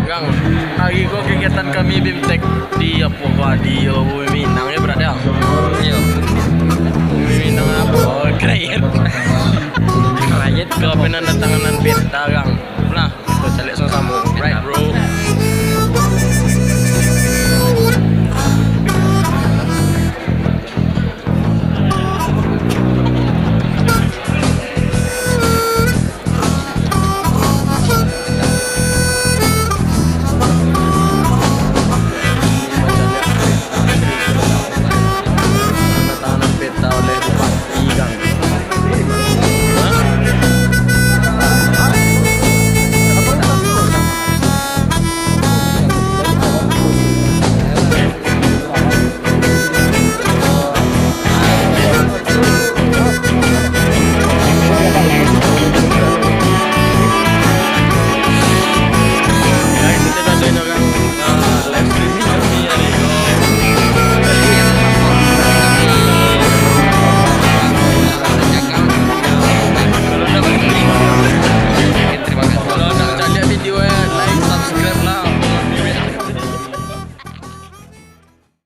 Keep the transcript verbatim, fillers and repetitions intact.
Gang, hari ko kegiatan kami BIMTEK di apo ko, di Bumi Minang yo, Bro, yo? Iyo. Bumi Minang apo? Karajo. Karajo. Kapinan datangan nan peta, Gang. Nah, kito caliak samo-samo.